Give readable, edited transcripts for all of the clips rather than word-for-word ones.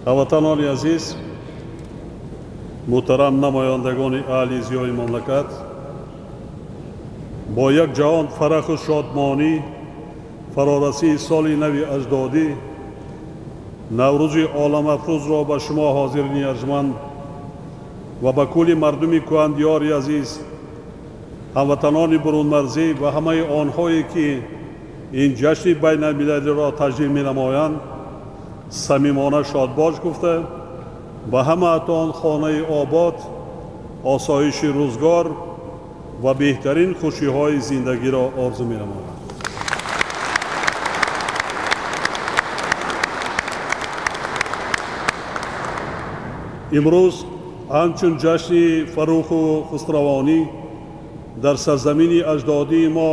Ҳамватанони азиз, муҳтарам намояндагони аҳли зиёи мамлакат, бо як ҷаҳон фараху шодмонӣ фарорасии соли нави аҷдодӣ Наврӯзи оламафрӯзро ба шумо ҳозирини арҷманд ва ба кулли мардуми кӯҳандиёри азиз, ҳамватанони бурунмарзӣ ва ҳамаи онҳое ки ин ҷашни байналмилалиро таҷлил менамоянд самимона шодбош гуфта, ба ҳамаатон хонаи обод, осоиши рӯзгор ва беҳтарин хушиҳои зиндагиро орзу менамоям. Имрӯз ҳамчун ҷашни фарруху хусравонӣ дар сарзамини аҷдодии мо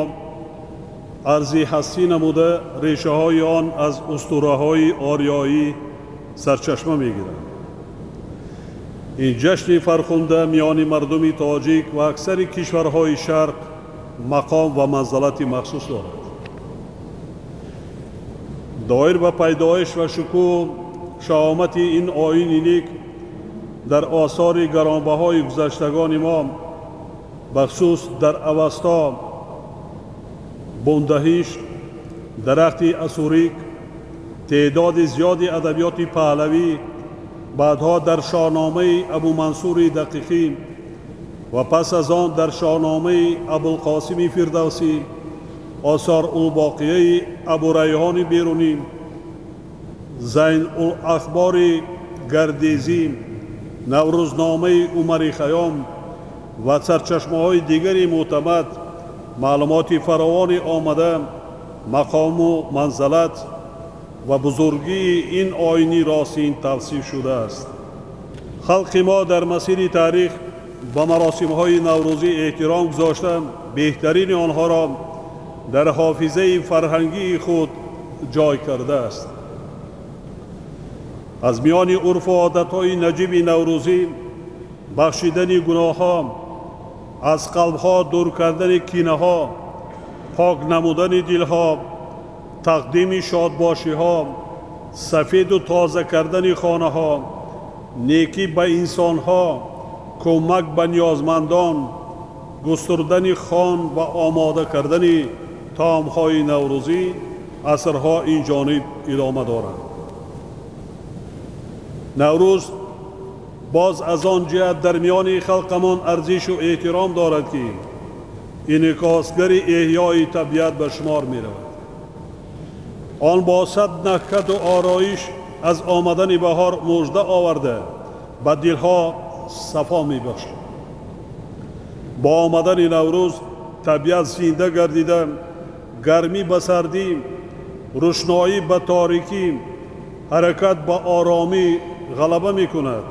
арзи ҳастӣ намуда, решаҳои он аз устураҳои ориёӣ сарчашма мегиранд. Ин ҷашни фархунда миёни мардуми тоҷик ва аксари кишварҳои шарқ мақом ва манзалати махсус дорад. Доир ба пайдоиш ва шукӯҳ шаҳомати ин оини нек дар осори гаронбаҳои гузаштагони мо, бахусус дар Авасто, Бундаҳиш, дарахти асурик, теъдоди зиёди адабиёти паҳлавӣ, баъдҳо дар шоҳномаи Абумансури Дақиқӣ ва пас аз он дар шоҳномаи Абулқосими Фирдавсӣ, Осор-улбоқияи Абурайҳони Берунӣ, Зайн-ул-ахбори Гардезӣ, Наврӯзномаи Умари Хайём ва сарчашмаҳои дигари мӯътамад маълумоти фаровоне омада мақому манзалат ва бузургии ин оини ростин тавсиф шудааст. Халқи мо дар масири таърих ба маросимҳои наврӯзӣ эҳтиром гузошта, беҳтарини онҳоро дар ҳофизаи фарҳангии худ ҷой кардааст. Аз миёни урфу одатҳои наҷиби наврӯзӣ бахшидани гуноҳҳо, аз қалбҳо дур кардани кинаҳо, пок намудани дилҳо, тақдими шодбошиҳо, сафеду тоза кардани хонаҳо, некӣ ба инсонҳо, кӯмак ба ниёзмандон, густурдани хон ва омода кардани таомҳои наврӯзӣ асрҳо ин ҷониб идома доранд. Наврӯз боз аз он ҷиҳат дар миёни халқамон арзишу эҳтиром дорад, ки инъикосгари эҳёи табиат ба шумор меравад. Он бо сад накҳату ороиш аз омадани баҳор мужда оварда ба дилҳо сафо мебахшад. Бо омадани Наврӯз табиат зинда гардида, гармӣ ба сардӣ, рӯшноӣ ба торикӣ, ҳаракат ба оромӣ ғалаба мекунад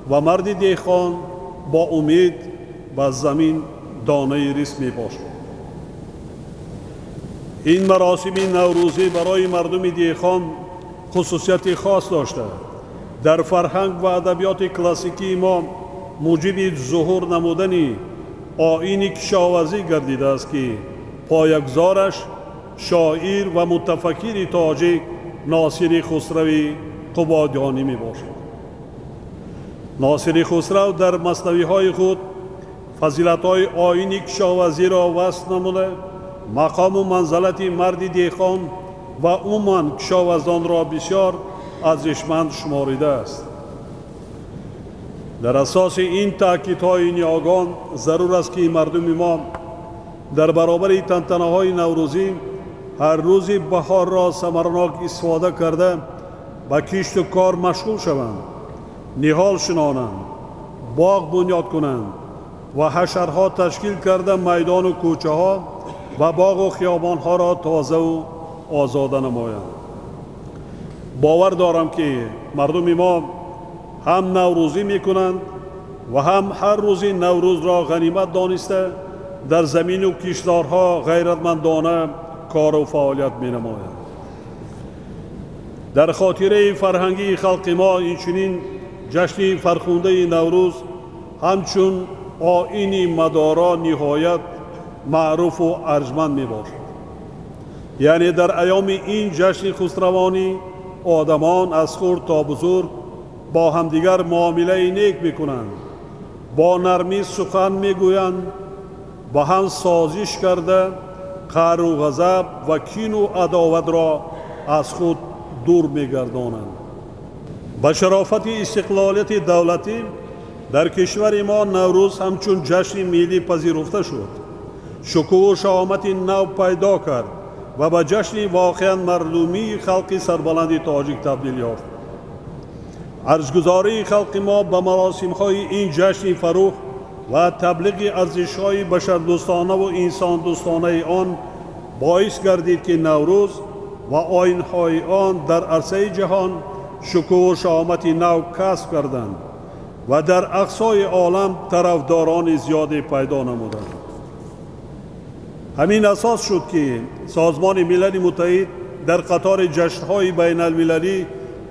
ва марди деҳқон бо умед ба замин донаи рис мебошад. Ин маросими наврӯзӣ барои мардуми деҳқон хусусияти хос дошта, дар фарҳанг ва адабиёти классикии мо муҷиби зуҳур намудани оини кишоварзӣ гардидааст, ки поягузораш шоир ва мутафаккири тоҷик Носири Хусрави Қубодиёнӣ мебошад. Носири Хусрав дар маснавиҳои худ фазилатҳои оини кишоварзиро васф намуда, мақому манзалати марди деҳқон ва умуман кишоварзонро бисёр арзишманд шуморидааст. Дар асоси ин таъкидҳои ниёгон зарур аст, ки мардуми мо дар баробари тантанаҳои наврӯзӣ ҳар рӯзи баҳорро самарнок истифода карда ба кишту кор машғул шаванд, ниҳол шинонанд, боғ бунёд кунанд ва ҳашарҳо ташкил карда майдону кӯчаҳо ва боғу хиёбонҳоро тозаву озода намоянд. Бовар дорам, ки мардуми мо ҳам наврӯзӣ мекунанд ва ҳам ҳар рӯзи наврӯзро ғанимат дониста дар замину киштзорҳо ғайратмандона кору фаъолият менамоянд. Дар хотираи фарҳангии халқи мо инчунин ҷашни фархундаи Наврӯз ҳамчун оини мадоро ниҳоят маъруфу арҷманд мебошад. Яъне дар айёми ин ҷашни хусравонӣ одамон аз хурд то бузург با همدیگر معامله نیک میکنند، با نرمی سخن میگویند، با هم سازش کرده قهر و غضب و کین و عداوت را از خود دور میگردانند. با شرافت استقلالیت دولتی در کشور ما نوروز همچون جشن ملی پذیرفته شد، شکوه و شهامت نو پیدا کرد و به جشن واقعا مردمی خلق سربلند تاجیک تبدیل یافت. ارزگذاری خلق ما به مراسم‌های این جشن فروخ و تبلیغ ارزش‌های بشردوستانه و انسان دوستانه آن باعث گردید که نوروز و آیین‌های آن در عرصه جهان شکوه و شهامت نو کسب کردند و در اقصای عالم طرفداران زیادی پیدا نمودند. همین اساس شد که سازمان ملل متحد در قطار جشن‌های بین المللی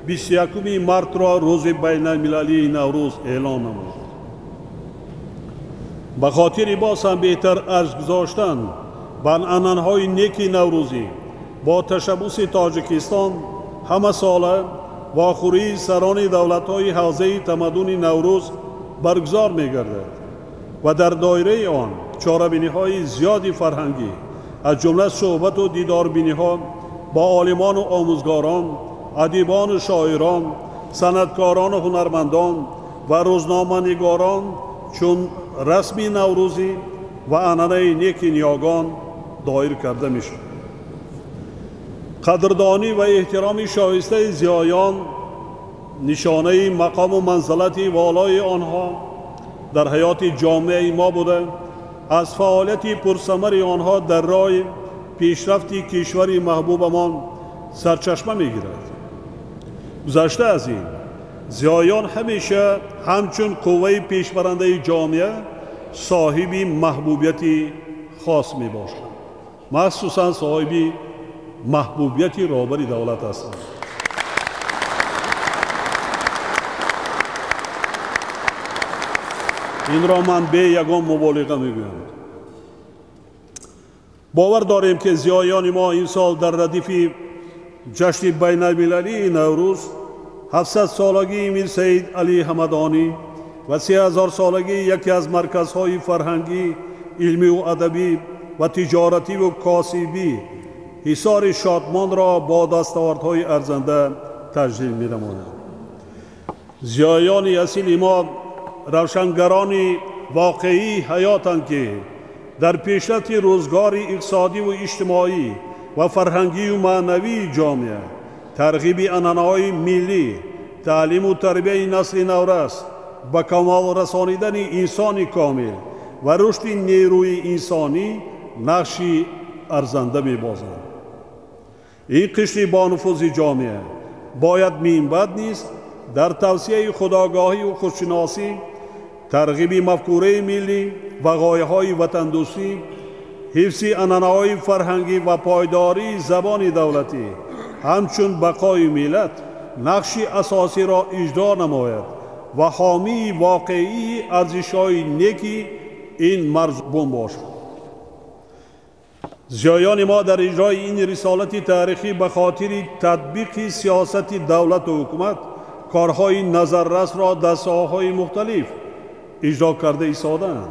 21 مارت را روز بین المللی نوروز اعلان نمود. به خاطر باز هم بهتر ارج گذاشتن بر عنعنه‌های نیک نوروزی با تشبث تاجیکستان همه ساله واخوری سران دولت‌های حوزه تمدن نوروز برگزار می‌گردد و در دایره آن چاره‌بینی‌های زیادی فرهنگی از جمله صحبت و دیداربینی‌ها با عالمان و آموزگاران، ادیبان و شاعران، صنعتکاران و هنرمندان و روزنامه‌نگاران چون رسم نوروزی و عنعنه نیک نیاگان دایر کرده می‌شد. قدردانی و احترام شایسته زیایان نشانه مقام و منزلت والای آنها در حیات جامعه ما بوده، از فعالیت پرثمر آنها در راه پیشرفت کشور محبوبمان سرچشمه می‌گیرد. گذشته از این، زیایان همیشه همچون قوه پیشبرنده جامعه صاحب محبوبیت خاص می‌باشند، مخصوصا صاحب محبوبیت رهبر دولت هستند. این را من به یگان مبالغه میگویم. باور داریم که زیایان ما این سال در ردیف جشن بین المللی نوروز 700 سالگی میر سید علی همدانی و 3000 سالگی یکی از مرکزهای فرهنگی، علمی و ادبی و تجارتی و کاسبی حصار شادمان را با دستاوردهای ارزنده تجلیل می‌نمایند. زیایان اصیل ما روشنگران واقعی حیاتند که در پیشرفت روزگار اقتصادی و اجتماعی و فرهنگی و معنوی جامعه، ترغیب عنعنه‌های ملی، تعلیم و تربیه نسل نورس، به کمال رسانیدن انسان کامل و رشد نیروی انسانی نقش ارزنده می‌بازند. این قشر با نفوذ جامعه باید منبعد نیز در توسعه خودآگاهی و خودشناسی، ترغیب مفکوره ملی و غایه‌های وطندوستی، حفظ عنعنه‌های فرهنگی و پایداری زبان دولتی همچون بقای ملت نقش اساسی را اجرا نماید و حامی واقعی ارزش‌های نیکی این مرزبوم باشد. زیایان ما در اجرای این رسالت تاریخی به خاطر تطبیق سیاست دولت و حکومت کارهای نظررس را در ساحه‌های مختلف اجرا کرده ایستادند.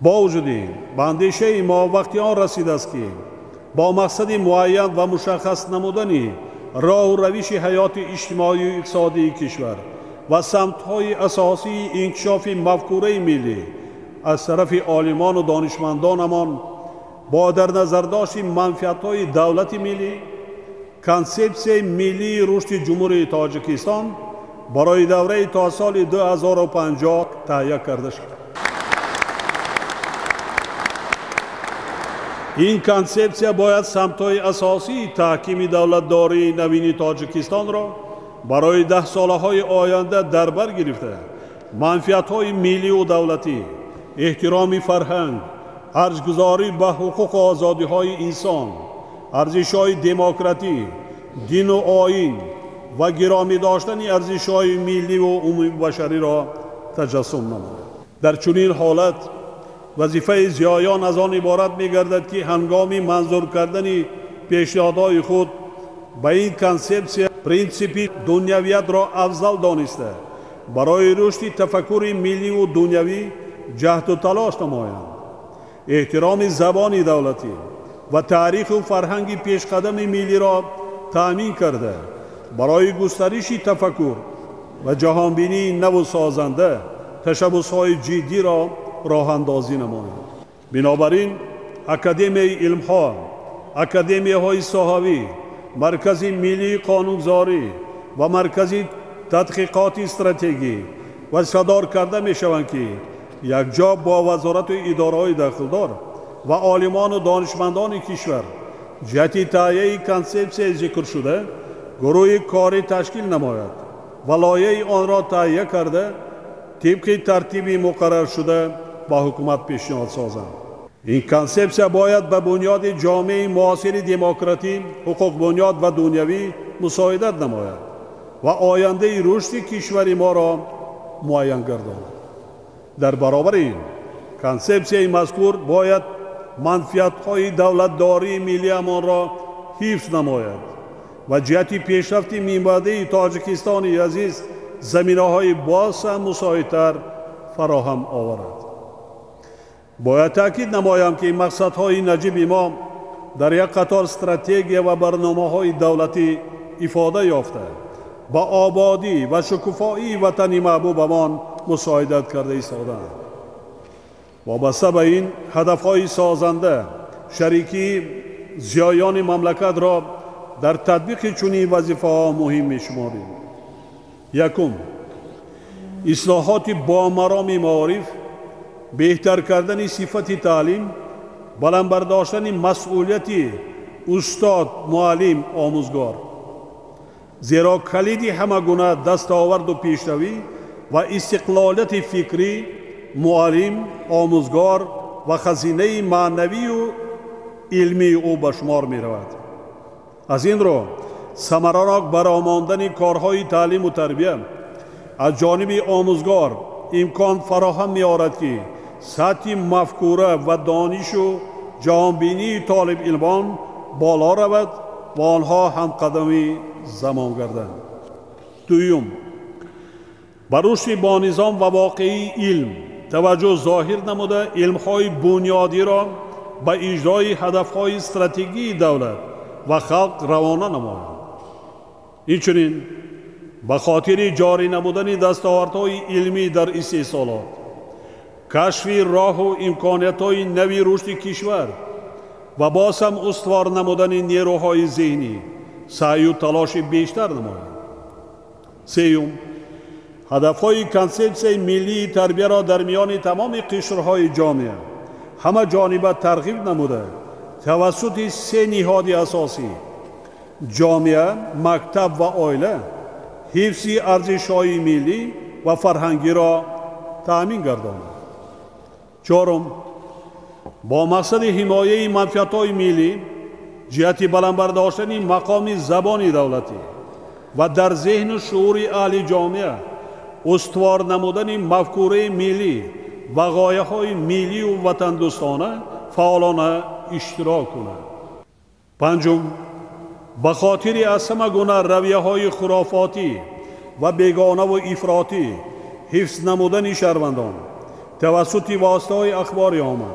با وجود این، به اندیشه ما وقتی آن رسیده است که با مقصد معین و مشخص نمودن راه و روش حیات اجتماعی و اقتصادی کشور و سمت‌های اساسی انکشاف مفکوره ملی از طرف عالمان و دانشمندانمان با در نظر داشت منفعت‌های دولت ملی، کنسپسیای ملی رشد جمهوری تاجیکستان برای دوره تا سال 2050 تهیه کرده شد. این کنسپسیا باید سمت‌های اساسی تحکیم دولتداری نوین تاجیکستان را برای 10 ساله‌های آینده در بر گرفته، منفعت‌های ملی و دولتی، احترام فرهنگ، ارزگذاری به حقوق و آزادی‌های انسان، ارزش‌های دموکراتی، دین و آیین و گرامی داشتن ارزش‌های ملی و عمومی بشری را تجسم نماید. در چنین حالت وظیفه زیایان از آن عبارت می‌گردد که هنگام منظور کردن پیشنهادهای خود به این کنسپسیا принсипи дунявиятро афзал дониста, барои рушди тафаккури милливу дунявӣ ҷаҳду талош намоянд. Эҳтироми забони давлатӣ ва таъриху фарҳанги пешқадами миллиро таъмин карда, барои густариши тафаккур ва ҷаҳонбинии наву созанда ташаббусҳои ҷиддиро роҳандозӣ намоянд. Бинобар ин Академияи илмҳо, академияҳои соҳавӣ, Маркази миллии қонунгузорӣ ва Маркази тадқиқоти стратегӣ вазифадор карда мешаванд, ки якҷо бо вазорату идораҳои дахлдор ва олимону донишмандони кишвар ҷиҳати таҳияи консепсияи зикршуда гурӯҳи корӣ ташкил намояд ва лоиҳаи онро таҳия карда, тибқи тартиби муқарраршуда ба ҳукумат пешниҳод созанд. Ин консепсия бояд ба бунёди ҷомеаи муосири демократӣ, ҳуқуқбунёд ва дунявӣ мусоидат намояд ва ояндаи рушди кишвари моро муайян гардонад. Дар баробари ин консепсияи мазкур бояд манфиатҳои давлатдории миллиамонро ҳифз намояд ва ҷиҳати пешрафти минбаъдаи Тоҷикистони азиз заминаҳои боз ҳам мусоидтар фароҳам оварад. Бояд таъкид намоям, ки мақсадҳои наҷиби мо дар як қатор стратегия ва барномаҳои давлатӣ ифода ёфта, ба ободӣ ва шукуфоии ватани маҳбубамон мусоидат карда истодаанд. Вобаста ба ин ҳадафҳои созанда, шарикии зиёёни мамлакатро дар татбиқи чунин вазифаҳо муҳим мешуморем. Якум, ислоҳоти бомароми маориф, беҳтар кардани сифати таълим, баланд бардоштани масъулияти устод, муаллим, омӯзгор. Зеро калиди ҳама гуна дастоварду пешравӣ ва истиқлолияти фикрӣ муаллим, омӯзгор ва хазинаи маънавию илмии ӯ ба шумор меравад. Аз ин рӯ самаранок баромондани корҳои таълиму тарбия аз ҷониби омӯзгор имкон фароҳам меорад, ки сатҳи мафкура ва донишу ҷаҳонбинии толибилмон боло равад ва онҳо ҳамқадами замон гарданд. Дуюм, ба рушди бонизом ва воқеии илм таваҷҷӯҳ зоҳир намуда, илмҳои бунёдиро ба иҷрои ҳадафҳои стратегии давлат ва халқ равона намоянд. Инчунин ба хотири ҷорӣ намудани дастовардҳои илмӣ дар истеҳсолот, кашфи роҳу имкониятҳои нави рушди кишвар ва боз ҳам устувор намудани нерӯҳои зеҳнӣ саъю талоши бештар намоянд. Сеюм, ҳадафҳои консепсияи миллии тарбияро дар миёни тамоми қишрҳои ҷомеа ҳама ҷониба тарғиб намуда, тавассути се ниҳоди асосӣ ҷомеа, мактаб ва оила ҳифзи арзишҳои миллӣ ва фарҳангиро таъмин гардонад. Чорум, бо мақсади ҳимояи манфиатҳои миллӣ ҷиҳати баланд бардоштани мақоми забони давлатӣ ва дар зеҳну шуури аҳли ҷомеа устувор намудани мафкураи миллӣ ва ғояҳои миллию ватандӯстона фаъолона иштирок кунад. Панҷум, ба хотири аз ҳама гуна равияҳои хурофотӣ ва бегонаву ифротӣ ҳифз намудани шаҳрвандон тавассути воситаҳои ахбори омма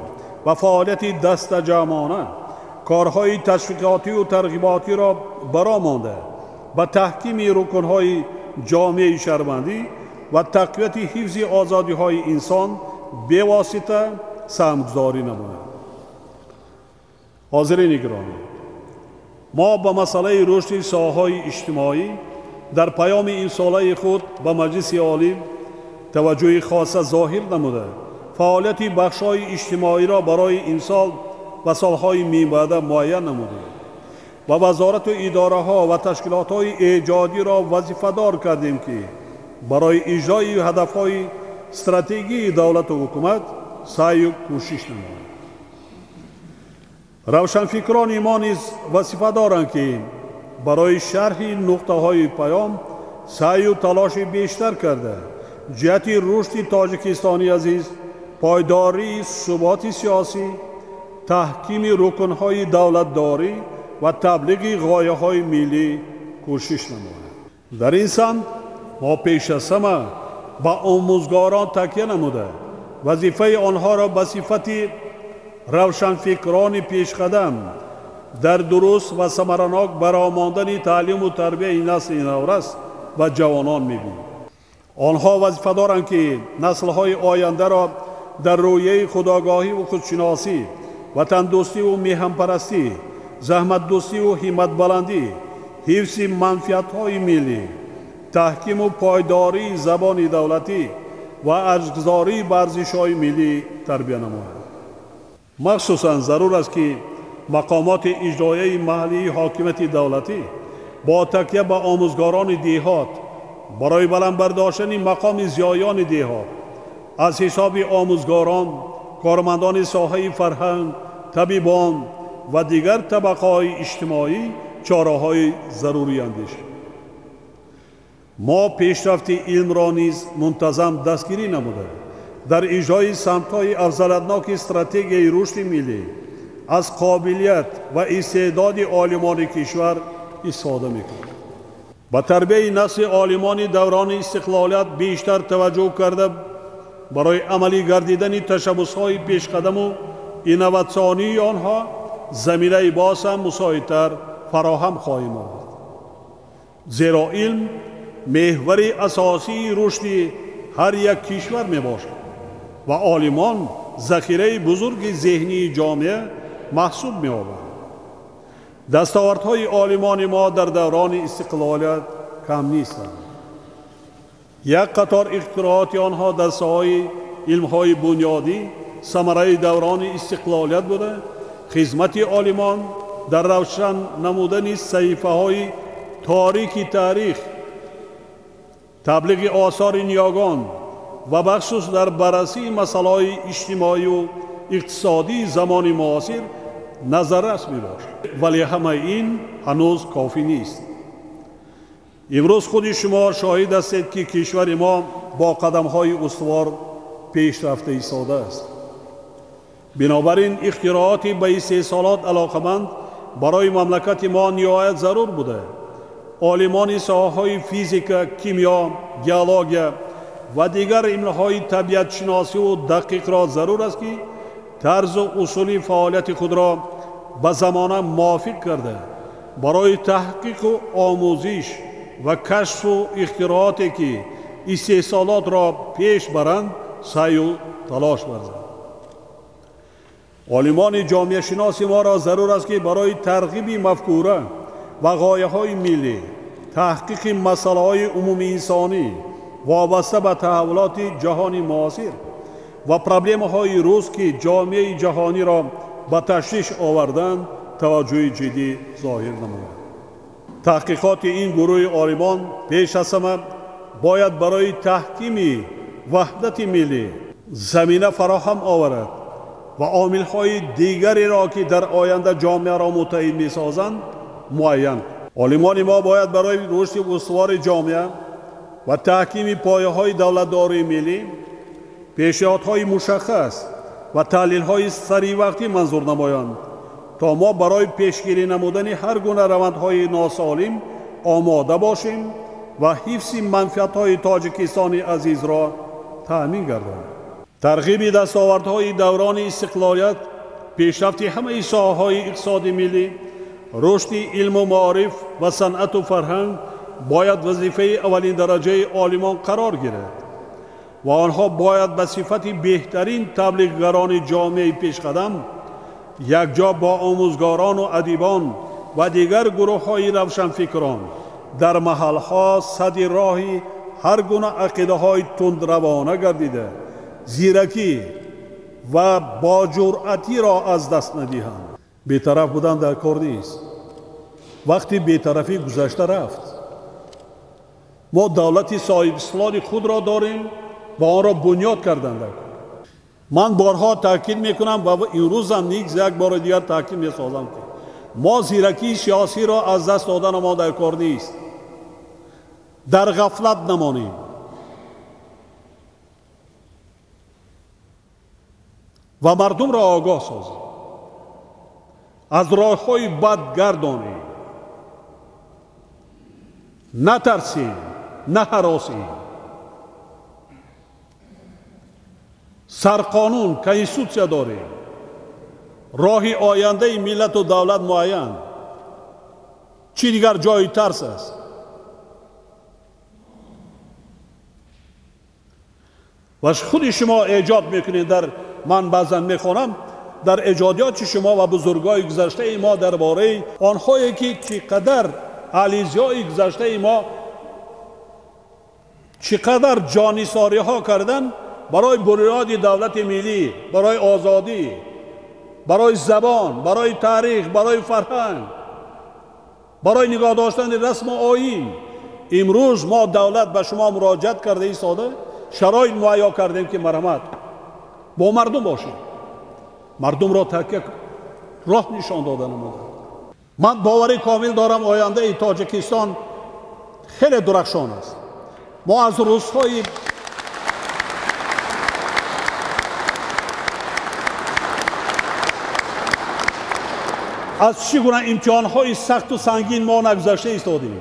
ва фаъолияти дастаҷамъона корҳои ташвиқотию тарғиботиро баро монда, ба таҳкими рукнҳои ҷомеаи шаҳрвандӣ ва тақвияти ҳифзи озодиҳои инсон бевосита саҳмгузорӣ намояд. Ҳозирини гиромӣ, мо ба масъалаи рушди соҳаҳои иҷтимоӣ дар паёми имсолаи худ ба Маҷлиси Олӣ таваҷҷӯҳи хоса зоҳир намуда, фаъолияти бахшҳои иҷтимоиро барои имсол ва солҳои минбаъда муайян намудем ва вазорату идораҳо ва ташкилотҳои эҷодиро вазифадор кардем, ки барои иҷрои ҳадафҳои стратегии давлату ҳукумат саъю кӯшиш намоянд. Равшанфикрони мо низ вазифа доранд, ки барои шарҳи нуқтаҳои паём саъю талоши бештар карда, ҷиҳати рушди Тоҷикистони азиз, пойдории суботи сиёсӣ, таҳкими рукнҳои давлатдорӣ ва таблиғи ғояҳои миллӣ кӯшиш намоянд. Дар ин самт мо пеш аз ҳама ба омӯзгорон такя намуда, вазифаи онҳоро ба сифати равшанфикрони пешқадам дар дуруст ва самаранок баромондани таълиму тарбияи насли наврас ва ҷавонон мебинем. Онҳо вазифа доранд, ки наслҳои ояндаро дар рӯяи худогоҳӣ худшиносӣ, ватандӯстиву меҳанпарастӣ, заҳматдӯстиву ҳимматбаландӣ, ҳифзи манфиатҳои миллӣ, таҳкиму пойдории забони давлатӣ ва арҷгузории ба арзишҳои миллӣ тарбия намоянд. Махсусан зарур аст, ки мақомоти иҷроияи маҳаллии ҳокимияти давлатӣ бо такя ба омӯзгорони деҳот барои баланд бардоштани мақоми зиёёни деҳот аз ҳисоби омӯзгорон, кормандони соҳаи фарҳанг, табибон ва дигар табақаҳои иҷтимоӣ чораҳои зарурӣ андешанд. Мо пешрафти илмро низ мунтазам дастгирӣ намуда, дар иҷрои самтҳои афзалиятноки стратегияи рушди миллӣ аз қобилият ва истеъдоди олимони кишвар истифода мекунем. Ба тарбияи насли олимони даврони истиқлолият бештар таваҷҷӯҳ карда, барои амалӣ гардидани ташаббусҳои пешқадаму инноватсионии онҳо заминаи боз ҳам мусоидтар фароҳам хоҳем овард. Зеро илм меҳвари асосии рушди ҳар як кишвар мебошад ва олимон захираи бузурги зеҳнии ҷомеа маҳсуб меёбанд. Дастовардҳои олимони мо дар даврони истиқлолият кам нестанд. Як қатор ихтирооти онҳо дар соҳаи илмҳои бунёдӣ самараи даврони истиқлолият буда, хизмати олимон дар равшан намудани саҳифаҳои торики таърих, таблиғи осори ниёгон ва бахусус дар баррасии масъалаҳои иҷтимоию иқтисодии замони муосир назаррас мебошад. Вале ҳамаи ин ҳанӯз кофӣ нест. Имрӯз худи шумо шоҳид ҳастед, ки кишвари мо бо қадамҳои устувор пеш рафта истодааст. Бинобар ин ихтирооти ба истеҳсолот алоқаманд барои мамлакати мо ниҳоят зарур буда. Олимони соҳаҳои физика, кимиё, геология ва дигар илмҳои табиатшиносиву дақиқро зарур аст, ки тарзу усули фаъолияти худро ба замона мувофиқ карда, барои таҳқиқу омӯзиш ва кашфу ихтирооте, ки истеҳсолотро пеш баранд, саъю талош варзанд. Олимони ҷомеашиноси моро зарур аст, ки барои тарғиби мафкура ва ғояҳои миллӣ, таҳқиқи масъалаҳои умумиинсонӣ вобаста ба таҳаввулоти ҷаҳони муосир ва проблемаҳои рӯз, ки ҷомеаи ҷаҳониро ба ташвиш оварданд, таваҷҷӯҳи ҷиддӣ зоҳир намояд. Таҳқиқоти ин гурӯҳи олимон пеш аз ҳама бояд барои таҳкими ваҳдати миллӣ замина фароҳам оварад ва омилҳои дигареро, ки дар оянда ҷомеаро муттаҳид месозанд, муайян. Олимони мо бояд барои рушди устувори ҷомеа ва таҳкими пояҳои давлатдории миллӣ пешниҳодҳои мушаххас ва таҳлилҳои саривақтӣ манзур намоянд, то мо барои пешгирӣ намудани ҳар гуна равандҳои носолим омода бошем ва ҳифзи манфиатҳои Тоҷикистони азизро таъмин гардонем. Тарғиби дастовардҳои даврони истиқлолият, пешрафти ҳамаи соҳаҳои иқтисоди миллӣ, рушди илму маориф ва санъату фарҳанг бояд вазифаи аввалиндараҷаи олимон қарор гирад ва онҳо бояд ба сифати беҳтарин таблиғгарони ҷомеаи пешқадам якҷо бо омӯзгорону адибон ва дигар гурӯҳҳои равшанфикрон дар маҳалҳо садди роҳи ҳар гуна ақидаҳои тундравона гардида, зиракӣ ва боҷуръатиро аз даст надиҳанд. Бетараф будан дар кор нест. Вақти бетарафӣ гузашта рафт. Мо давлати соҳибистиқлоли худро дорем ва онро бунёд кардан дар кор. Ман борҳо таъкид мекунам ва имрӯзам низ як бори дигар таъкид месозам, ки мо зиракии сиёсиро аз даст додана мо дар кор нест. Дар ғафлат намонем. Ва мардумро огоҳ созем. Аз роҳҳои бад гардонем. Натарсем, наҳаросем. Сарқонун, конститутсия дорем. Роҳи ояндаи миллату давлат муайян. Чӣ дигар ҷои тарс аст? Ва худи шумо эҷод мекунед. Дар ман баъзан мехонам дар эҷодиёти шумо ва бузургои гузаштаи мо дар бораи онҳое ки чӣ қадар аҳли зиёи гузаштаи мо чӣ қадар ҷонисориҳо карданд барои бунёди давлати миллӣ, барои озодӣ, барои забон, барои таърих, барои фарҳанг, барои нигоҳ доштани расму оин. Имрӯз мо давлат ба шумо муроҷиат карда истода шароит муҳайё кардем ки марҳамат бо мардум бошед, мардумро такя роҳ нишон дода намуда. Ман боварӣ комил дорам ояндаи Тоҷикистон хеле дурахшон аст. Мо аз рӯзҳои аз чӣ гуна имтиҳонҳои сахту сангин мо нагузашта истодем,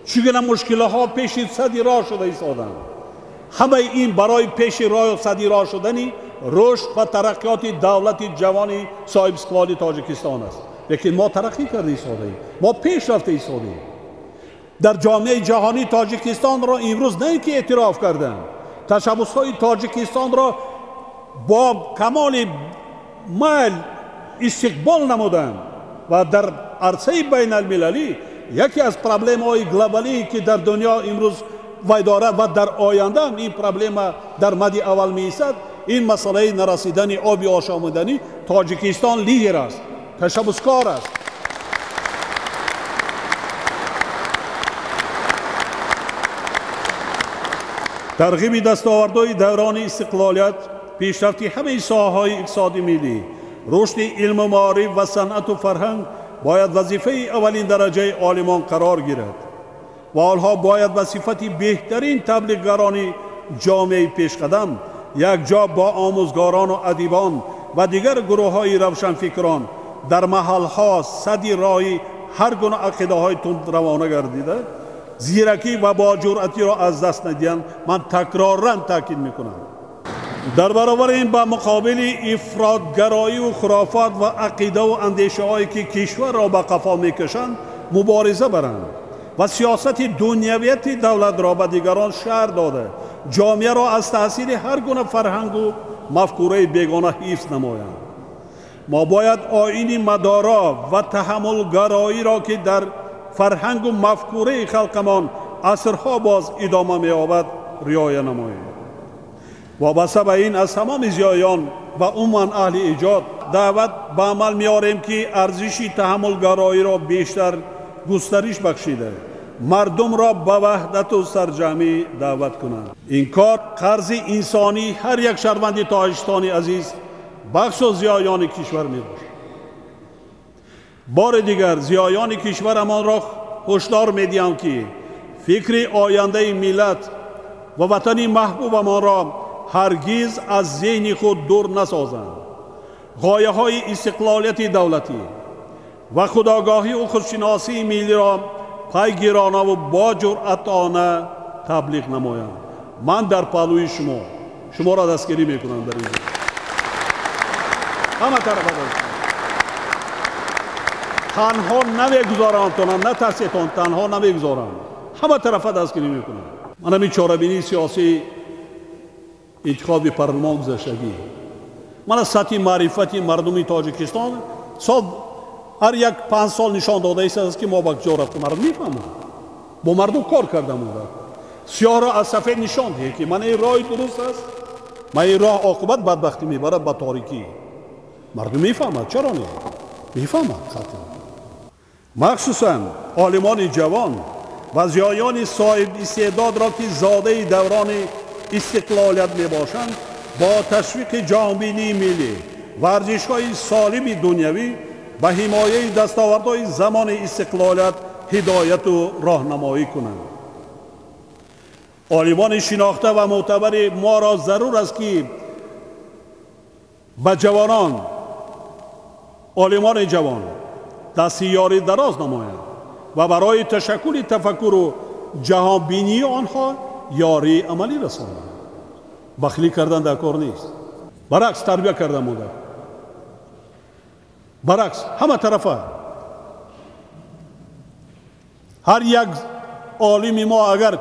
чӣ гуна мушкилаҳо пеши сади роҳ шуда истоданд. Ҳамаи ин барои пеши роҳ сади роҳ шудани рушд ва тараққиёти давлати ҷавони соҳибистиқлоли Тоҷикистон аст. Лекин мо тараққӣ карда истодаем, мо пеш рафта истодаем. Дар ҷомеаи ҷаҳонӣ Тоҷикистонро имрӯз на ин ки эътироф карданд, ташаббусҳои Тоҷикистонро бо камоли майл истиқбол намуданд ва дар арсаи байналмилалӣ яке аз проблемаҳои глобалие ки дар дунё имрӯз вай дорад ва дар оянда ин проблема дар мади аввал меистад, ин масъалаи нарасидани оби ошомиданӣ Тоҷикистон лидер аст, ташаббускор аст. Тарғиби дастовардҳои даврони истиқлолият, пешрафти ҳамаи соҳаҳои иқтисоди миллӣ, рушди илму маориф ва санъату фарҳанг бояд вазифаи аввалин дараҷаи олимон қарор гирад ва онҳо бояд ба сифати беҳтарин таблиғгарони ҷомеаи пешқадам якҷо бо омӯзгорону адибон ва дигар гурӯҳҳои равшанфикрон дар маҳалҳо сади роҳи ҳар гуна ақидаҳои тундравона гардида зиракӣ ва боҷуръатиро аз даст надиҳанд. Ман такроран таъкид мекунам. Дар баробари ин ба муқобили ифротгароию хурофот ва ақидаву андешаҳое ки кишварро ба қафо мекашанд мубориза баранд ва сиёсати дунявияти давлатро ба дигарон шарҳ дода ҷомеаро аз таъсири ҳар гуна фарҳангу мафкураи бегона ҳифз намоянд. Мо бояд оини мадоро ва таҳаммулгароиро ки дар фарҳангу мафкураи халқамон асрҳо боз идома меёбад риоя намоем. Вобаста ба ин аз тамоми зиёён ва умуман аҳли эҷод даъват ба амал меорем ки арзиши таҳаммулгароиро бештар густариш бахшида мардумро ба ваҳдату сарҷамъӣ даъват кунанд. Ин кор қарзи инсонии ҳар як шаҳрванди Тоҷикистони азиз, бахсус зиёёни кишвар мебошад. Бори дигар зиёёни кишварамонро ҳушдор медиҳам ки фикри ояндаи миллат ва ватани маҳбубамонро ҳаргиз аз зеҳни худ дур насозанд. Ғояҳои истиқлолияти давлатӣ ва худогоҳию худшиносии миллиро пайгиронаву боҷуръатона таблиғ намоянд. Ман дар паҳлӯи шумо, шуморо дастгирӣ мекунам дар ин ҷо. Ҳама тарафа танҳо намегузорам, натарсетон, танҳо намегузорам, ҳама тарафа дастгирӣ мекунам. Ман ҳамин чорабинии сиёсӣ интихоби парлумон гузаштагӣ, ман аз сатҳи маърифати мардуми Тоҷикистон сол ҳар як 5 сол нишон дода истааст ки мо ба куҷо рафтем. Мардум мефаҳмад, бо мардум кор кардам. Сиёҳро аз сафед нишон диҳем ки ман ин роҳи дуруст аст, ман ин роҳ оқибат бадбахтӣ мебарад ба торикӣ. Мардум мефаҳмад, чаро не мефаҳмад? Махсусан олимони ҷавон ва зиёёни соҳибистеъдодро ки зодаи даврони истиқлолият мебошанд, бо ташвиқи ҷаҳонбинии миллӣ ва арзишҳои солими дунявӣ ба ҳимояи дастовардҳои замони истиқлолият ҳидояту роҳнамоӣ кунанд. Олимони шинохта ва мӯътабари моро зарур аст ки ба ҷавонон, олимони ҷавон дасти ёрӣ дароз намоянд ва барои ташаккули тафаккуру ҷаҳонбинии онҳо ёрии амалӣ расонанд. Бахилӣ кардан дар кор нест, баръакс тарбия кардан монда, баръакс ҳама тарафа. Ҳар як олими мо агар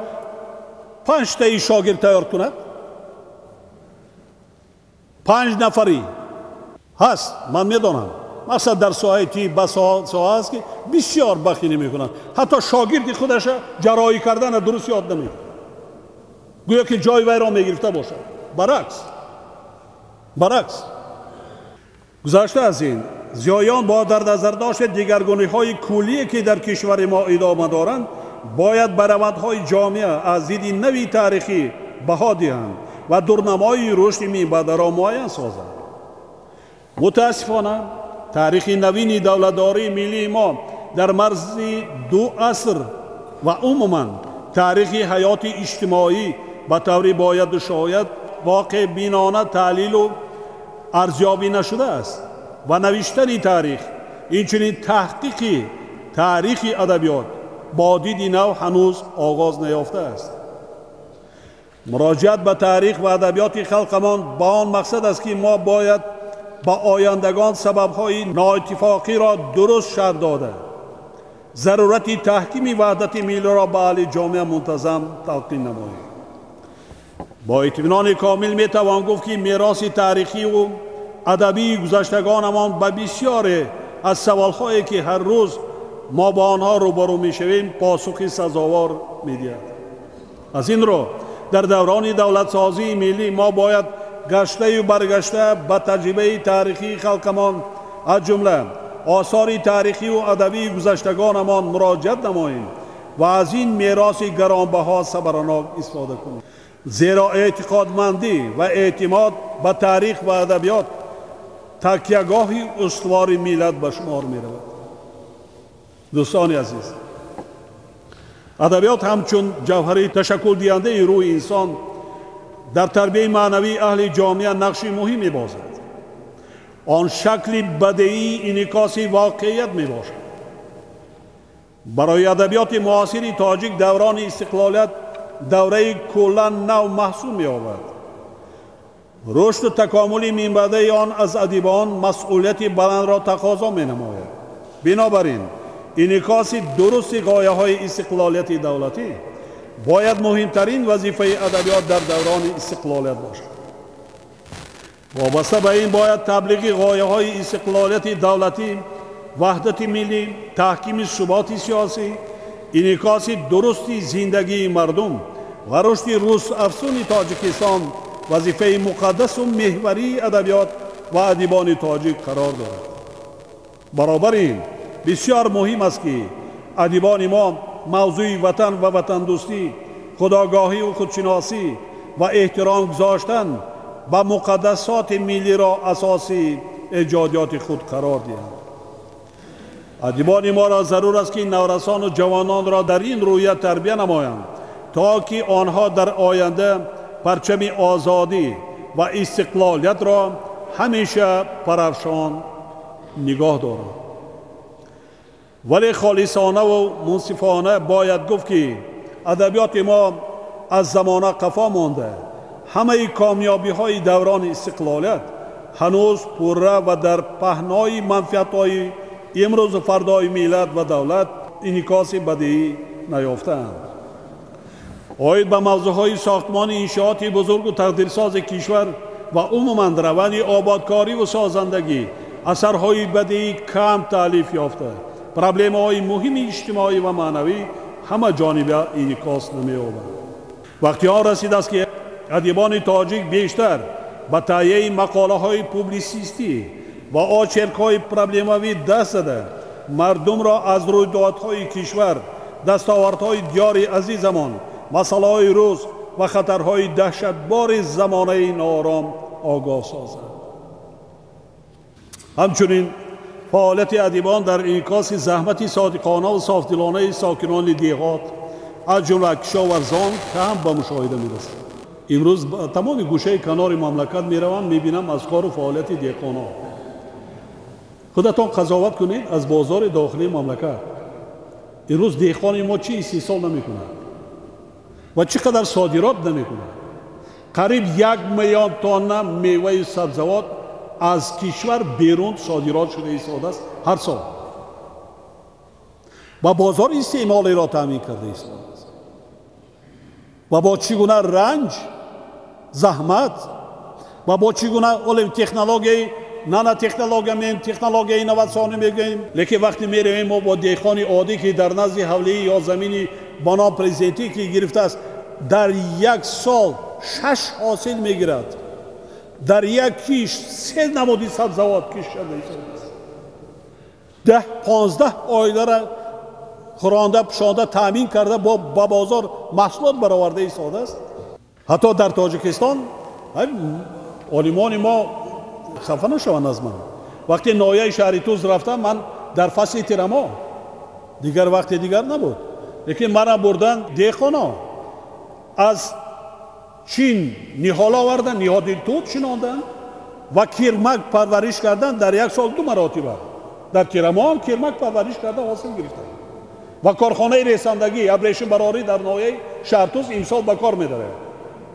5 таи шогирд тайёр кунад, 5 нафарӣ ҳаст, ман медонам, мақсад дар соҳаи тиб ба соҳа аст, ки бисёр бахилӣ мекунанд, ҳатто шогирди худаша ҷарроҳӣ кардана дуруст ёд намекунад, гӯё ки ҷои вайро мегирифта бошад. Баръакс, баръакс. Гузашта аз ин, зиёён бо дар назардошти дигаргуниҳои куллие, ки дар кишвари мо идома доранд, бояд ба равандҳои ҷомеа аз диди нави таърихӣ баҳо диҳанд ва дурнамои рушди минбаъдаро муайян созанд. Мутаассифона, таърихи навини давлатдории миллии мо дар марзи 2 аср ва умуман таърихи ҳаёти иҷтимоӣ ба таври бояду шояд воқеъбинона таҳлилу арзёбӣ нашудааст ва навиштани таърих, инчунин таҳқиқи таърихи адабиёт бо диди нав ҳанӯз оғоз наёфтааст. Муроҷиат ба таърих ва адабиёти халқамон ба он мақсад аст, ки мо бояд ба ояндагон сабабҳои ноиттифоқиро дуруст шарҳ дода, зарурати таҳкими ваҳдати миллиро ба аҳли ҷомеа мунтазам талқин намоем. Бо итминони комил метавон гуфт, ки мероси таърихиву адабии гузаштагонамон ба бисёре аз саволҳое, ки ҳар рӯз мо бо онҳо рӯбарӯ мешавем, посухи сазовор медиҳад. Аз ин рӯ, дар даврони давлатсозии миллӣ мо бояд гаштаю баргашта ба таҷрибаи таърихии халқамон, аз ҷумла осори таърихиву адабии гузаштагонамон муроҷиат намоем ва аз ин мероси гаронбаҳо самаранок истифода кунем, зеро эътиқодмандӣ ва эътимод ба таърих ва адабиёт такягоҳи устувори миллат ба шумор меравад. Дӯстони азиз, адабиёт ҳамчун ҷавҳари ташаккулдиҳандаи рӯҳи инсон дар тарбияи маънавии аҳли ҷомеа нақши муҳим мебозад. Он шакли бадеии инъикоси воқеият мебошад. Барои адабиёти муосири тоҷик даврони истиқлолият давраи куллан нав маҳсуб меёбад. Рушду такомули минбаъдаи он аз адибон масъулияти баландро тақозо менамояд. Бинобар ин, инъикоси дурусти ғояҳои истиқлолияти давлатӣ бояд муҳимтарин вазифаи адабиёт дар даврони истиқлолият бошад. Вобаста ба ин, бояд таблиғи ғояҳои истиқлолияти давлатӣ, ваҳдати миллӣ, таҳкими суботи сиёсӣ, инъикоси дурусти зиндагии мардум ва рушди рӯзафзуни Тоҷикистон вазифаи муқаддасу меҳварии адабиёт ва адибони тоҷик қарор дорад. Баробари ин, бисёр муҳим аст, ки адибони мо мавзӯи ватан ва ватандӯстӣ, худогоҳию худшиносӣ ва эҳтиром гузоштан ба муқаддасоти миллиро асоси эҷодиёти худ қарор диҳанд. Адибони моро зарур аст, ки наврасону ҷавононро дар ин рӯя тарбия намоянд, то ки онҳо дар оянда парчами озодӣ ва истиқлолиятро ҳамеша парафшон нигоҳ доранд. Вале холисонаву мунсифона бояд гуфт, ки адабиёти мо аз замона қафо монда, ҳамаи комёбиҳои даврони истиқлолият ҳанӯз пурра ва дар паҳнои манфиатҳои имрӯзу фардои миллат ва давлат инъикоси бадиӣ наёфтаанд. Оид ба мавзӯъҳои сохтмони иншооти бузургу тақдирсози кишвар ва умуман раванди ободкориву созандагӣ асарҳои бадиӣ кам таълиф ёфта, проблемаҳои муҳими иҷтимоӣ ва маънавӣ ҳама ҷониба инъикос намеёбанд. Вақти он расидааст, ки адибони тоҷик бештар ба таҳияи мақолаҳои публисистӣ ва очеркҳои проблемавӣ даст зада, мардумро аз рӯйдодҳои кишвар, дастовардҳои диёри азизамон, масъалаҳои рӯз ва хатарҳои даҳшатбори замонаи ноором огоҳ созанд. Ҳамчунин, фаъолияти адибон дар инъикоси заҳмати содиқонаву софдилонаи сокинони деҳот, аз ҷумла кишоварзон, кам ба мушоҳида мерасад. Имрӯз тамоми гӯшаи канори мамлакат меравам, мебинам аз кору фаъолияти деҳқонон. Худатон қазоват кунед, аз бозори дохилии мамлакат имрӯз деҳқони мо чӣ истеҳсол намекунад? Ва чӣ қадар содирот намекунад? Қариб 1 миллион тонна меваи сабзавот аз кишвар берун содирот шуда истодааст ҳар сол ва бозори истеъмолиро таъмин карда истодааст. Ва бо чӣ гуна ранҷ, заҳмат ва бо чӣ гуна олим технологияи нанотехнология мегӯем, технологияи инноватсионӣ мегӯем, лекин вақте меравем мо бо деҳқони оддӣ, ки дар назди ҳавлии ё замини ба ном президентӣ ки гирифтааст, дар як сол 6 ҳосил мегирад, дар як киш 3 намуди сабзавот киш шуда истодааст. 10-15 оиларо хӯронда, пӯшонда, таъмин карда, ба бозор маҳсулот бароварда истодааст. Ҳатто дар Тоҷикистон олимони мо хафа нашаванд аз ман. Вақте ноҳияи шаҳри Туз рафтам, ман дар фасли тирамоҳ, дигар вақти дигар набуд, лекин мана бурдан деҳқоно аз Чин ниҳол овардан, ниҳоди тут шинондан ва кирмак парвариш кардан дар як сол 2 маротиба. Дар тирамоҳ кирмак парвариш карда ҳосил гирифтан. Ва корхонаи ресандагӣ абрешимбарорӣ дар ноҳияи шаҳртуз имсол ба кор медарад.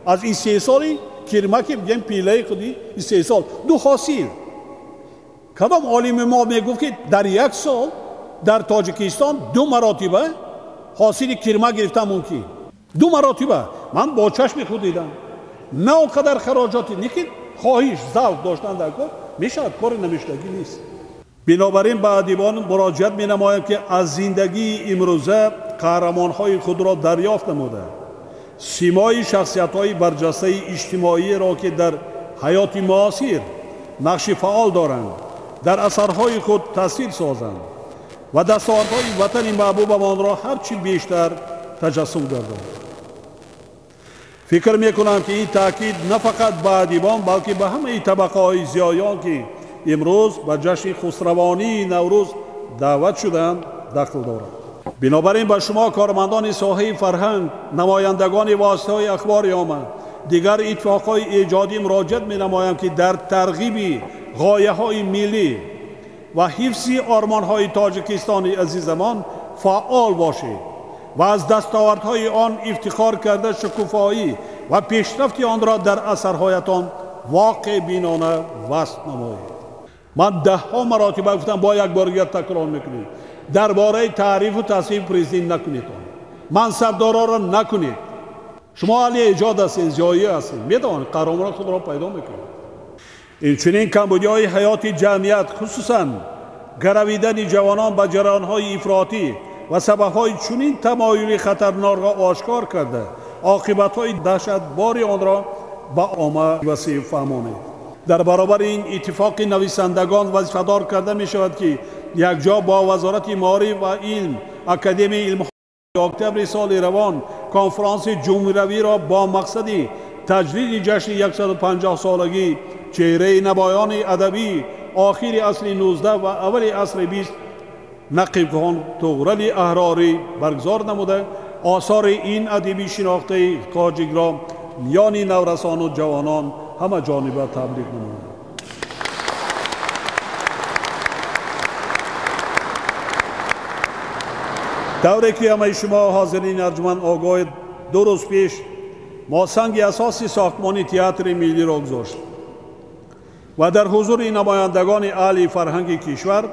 Аз истеҳсоли кирмаки бигем пилаи худи истеҳсол 2 ҳосил. Кадом олими мо мегуфт, ки дар як сол дар Тоҷикистон 2 маротиба ҳосили кирмак гирифтан мумкин? 2 маротиба. Ман бо чашми худ дидам. На он қадар хароҷоти, лекин хоҳиш, завқ доштан дар кор мешавад, кори намешудагӣ нест. Бинобар ин ба адибон муроҷиат менамоям, ки аз зиндагии имрӯза қаҳрамонҳои худро дарёфт намуда, симои шахсиятҳои барҷастаи иҷтимоиро, ки дар ҳаёти муосир нақши фаъол доранд, дар асарҳои худ таъсир созанд ва дастовардҳои ватани маҳбубамонро ҳарчи бештар таҷассум гардонанд. Фикр мекунам, ки ин таъкид на фақат ба адибон, балки ба ҳамаи табақаҳои зиёён, ки имрӯз ба ҷашни хусравонии Наврӯз даъват шуданд, дахл дорад. Бинобар ин ба шумо кормандони соҳаи фарҳанг, намояндагони воситаҳои ахбори омма, дигар иттифоқҳои эҷодӣ муроҷиат менамоям, ки дар тарғиби ғояҳои миллӣ ва ҳифзи ормонҳои Тоҷикистони азизамон фаъол бошед ва аз дастовардҳои он ифтихор карда, шукуфоӣ ва пешрафти онро дар асарҳоятон воқеъбинона васф намоед. Ман даҳҳо маротиба гуфтам, бо як бор дигар такрор мекунем, дар бораи таърифу таҳсини президент накунед, мансабдороро накунед. Шумо аҳли эҷод ҳастед, зиёӣ ҳастед, медонед қаҳрамонон худро пайдо мекунед. Инчунин камбудиҳои ҳаёти ҷамъият, хусусан гаравидани ҷавонон ба ҷараёнҳои ифротӣ ва сабабҳои чунин тамоюли хатарнокро ошкор карда, оқибатҳои даҳшатбори онро ба омма васеъ фаҳмонед. Дар баробари ин иттифоқи нависандагон вазифадор карда мешавад, ки якҷо бо Вазорати маориф ва илм, Академияи илмҳои октябри соли равон конфронси ҷумҳуриявиро бо мақсади таҷлили ҷашни 150-солагӣ чеҳраи намоёни адабӣ охири асри 19 ва аввали асри 20 Нақибхон Туғрали Аҳрорӣ баргузор намуда, осори ин адиби шинохтаи тоҷикро миёни наврасону ҷавонон ҳама ҷониба таблиғ намуданд. Тавре ки ҳамаи шумо ҳозирин арҷуманд огоҳед, 2 рӯз пеш мо санги асоси сохтмони театри миллиро гузоштем ва дар ҳузури намояндагони аҳли фарҳанги кишвар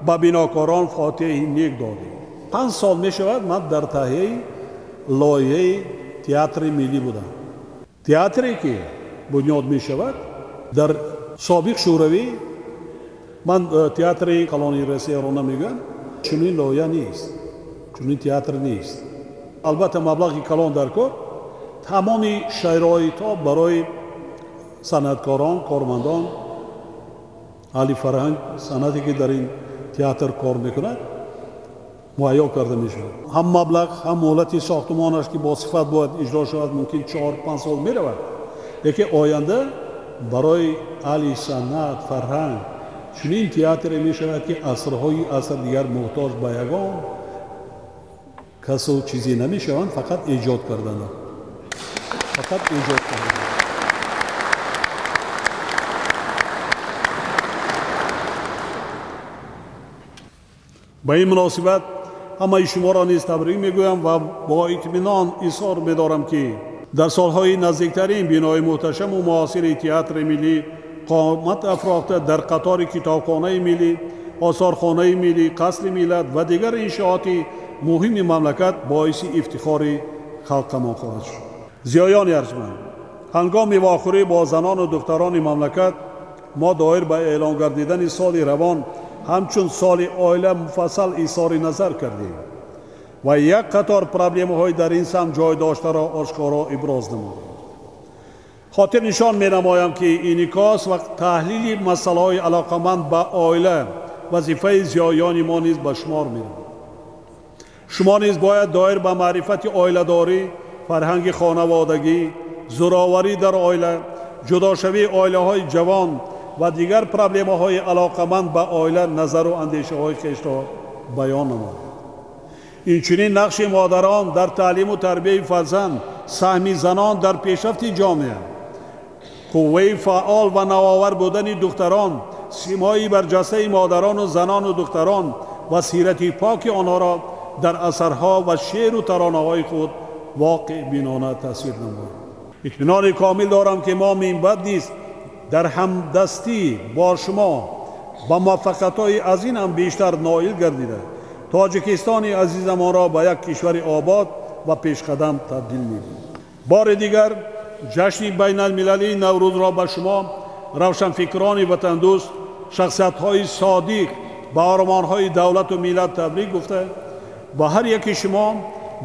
ба бинокорон фотиҳаи нек додем. 5 сол мешавад ман дар таҳияи лоиҳаи театри миллӣ будам. Театре ки бунёд мешавад дар собиқ Шӯравӣ, ман театри калони Россияро намегӯям, чунин лоиҳа нест, чунин театр нест. Албатта маблағи калон дар кор, тамоми шароитҳо барои санъаткорон, кормандон, аҳли фарҳанг, санъате ки дар ин театр кор мекунад, муҳайё карда мешавад. Ҳам маблағ, ҳам муҳлати сохтмонаш, ки бо сифат бояд иҷро шавад, мумкин 4-5 сол меравад, лекин оянда барои аҳли санъат, фарҳанг чунин театре мешавад, ки асрҳои аср дигар муҳтоҷ ба ягон касу чизе намешаванд, фақат эҷод кардан, фақат эҷод кардан. Ба ин муносибат ҳамаи шуморо низ табрик мегӯям ва бо итминон изҳор медорам, ки дар солҳои наздиктарин бинои муҳташаму муосири театри миллӣ қомат афрохта дар қатори китобхонаи миллӣ, осорхонаи миллӣ, қасри миллат ва дигар иншооти муҳими мамлакат боиси ифтихори халқамон хоҳад шуд. Зиёёни арҷманд, ҳангоми вохӯрӣ бо занону духтарони мамлакат мо доир ба эълон гардидани соли равон ҳамчун соли оила муфассал изҳори назар кардем ва як қатор проблемаҳои дар ин самт ҷой доштаро ошкоро иброз намудем. Хотир нишон менамоям, ки инъикос ва таҳлили масъалаҳои алоқаманд ба оила вазифаи зиёёни мо низ ба шумор меравад. Шумо низ бояд доир ба маърифати оиладорӣ, фарҳанги хонаводагӣ, зӯроварӣ дар оила, ҷудошавии оилаҳои ҷавон ва дигар проблемаҳои алоқаманд ба оила назару андешаҳои хешро баён намоед. Инчунин нақши модарон дар таълиму тарбияи фарзанд, саҳми занон дар пешрафти ҷомеа, қувваи фаъол ва навовар будани духтарон, симои барҷастаи модарону занону духтарон ва сирати поки онҳоро дар асарҳо ва шеъру таронаҳои худ воқеъбинона тасвир намоед. Итминони комил дорам, ки мо минбаъд низ дар ҳамдастӣ бо шумо ба муваффақиятҳои аз ин ҳам бештар ноил гардида, Тоҷикистони азизамонро ба як кишвари обод ва пешқадам табдил медиҳем. Бори дигар ҷашни байналмилалии Наврӯзро ба шумо, равшанфикрони ватандӯст, шахсиятҳои содиқ ба ормонҳои давлату миллат табрик гуфта, ба ҳар яки шумо,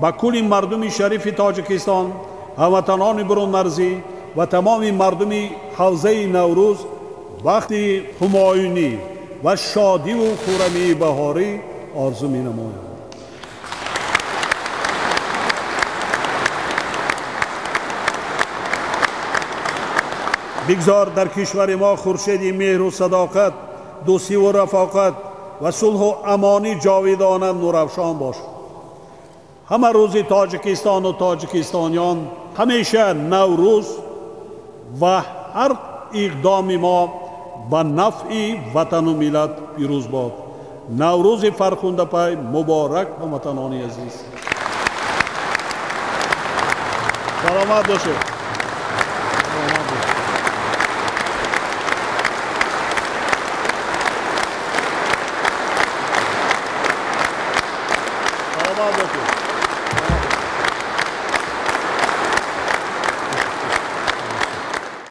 ба кулли мардуми шарифи Тоҷикистон, ҳамватанони бурунмарзӣ ва тамоми мардуми ҳавзаи Наврӯз вақти ҳумоюнӣ ва шодиву хуррамии баҳорӣ орзу менамоям. Бигзор дар кишвари мо хуршеди меҳру садоқат, дӯстиву рафоқат ва сулҳу амонӣ ҷовидона нурафшон бошад. Ҳама рӯзи Тоҷикистону тоҷикистониён ҳамеша Наврӯз ва ҳар иқдоми мо ба нафъи ватану миллат пирӯз бод. Наврӯзи фархундапай муборак, ҳамватанони азиз. Саломат бошед.